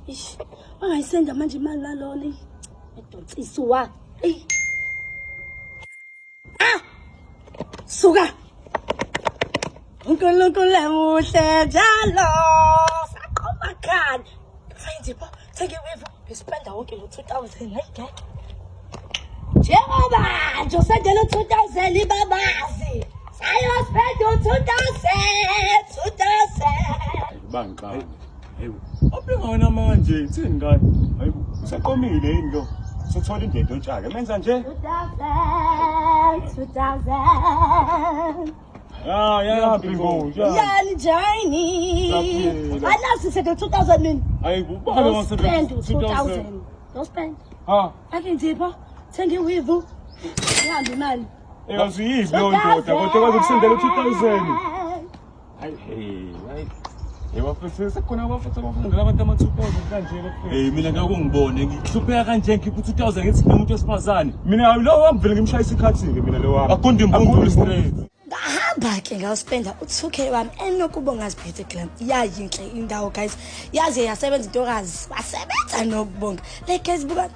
Ish, wangayisenda manje imali lalona. Edontsiswa. Ey. Ah! Suka. uNkulunkulu emuhle njalo. Saqoma khani. Sayinzipho, thenge iwevu, ngispenda wonke lo 2000 hayi ngeke. Njengoba nje usendela u-2000 ibabazi. Sayospenda u-2000, 2000. Bangixaka. Hayibo. Opinga wena manje, ithini ngane? Hayibo, usaqomile yini lo? Usuthola indlela yotshaka. Menza nje? 2000, 2000. Ya, ya, Bingo. Ya. Yani njani? Saphila. Alazi sende 2000 mina. Hayibo, ubaba Don't spend wasebenza 2000. Don't spend. Ha. Ake nzipho, thenga iwevu. Ihambe imali. Engazi yiphi leyo ndoda kodwa kwaze kusendela u-2000. Hayi, hey, hayi. Hey bafethu, sekukhona abafethu abafundela abantu ama-2000 kanje bafethu. Hey mina ngeke ungibone ngihlupheka kanje ngikhipha u-2000 ngithi nginomuntu wesifazane. Mina lo wami vele ngimshayisa ikhathi-ke mina lo wami. Agunda imbumbulu straight. Ngahamba ke ngawuspenda u-2K wami enokubonga ziphethe glam. Yayinhle indawo guys. Yaze yasebenza intokazi. Wasebenza nokubonga. Like guys buka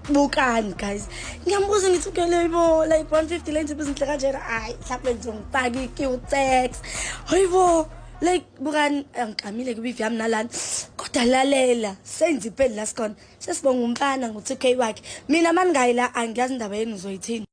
bukani guys. Ngiyambuza ngithi okay bo like 150 le nto izinhle kanjena. Hayi mhlawumbe ngizongifaka i-Q-Tex. Hayibo like bukani angiqamile kubivi yami nalana. Kodwa lalela senze impela la sikhona. Sesibonga umfana ngo-2K wakhe. Mina maningayi la angiyazi indaba yenu uzoyithini.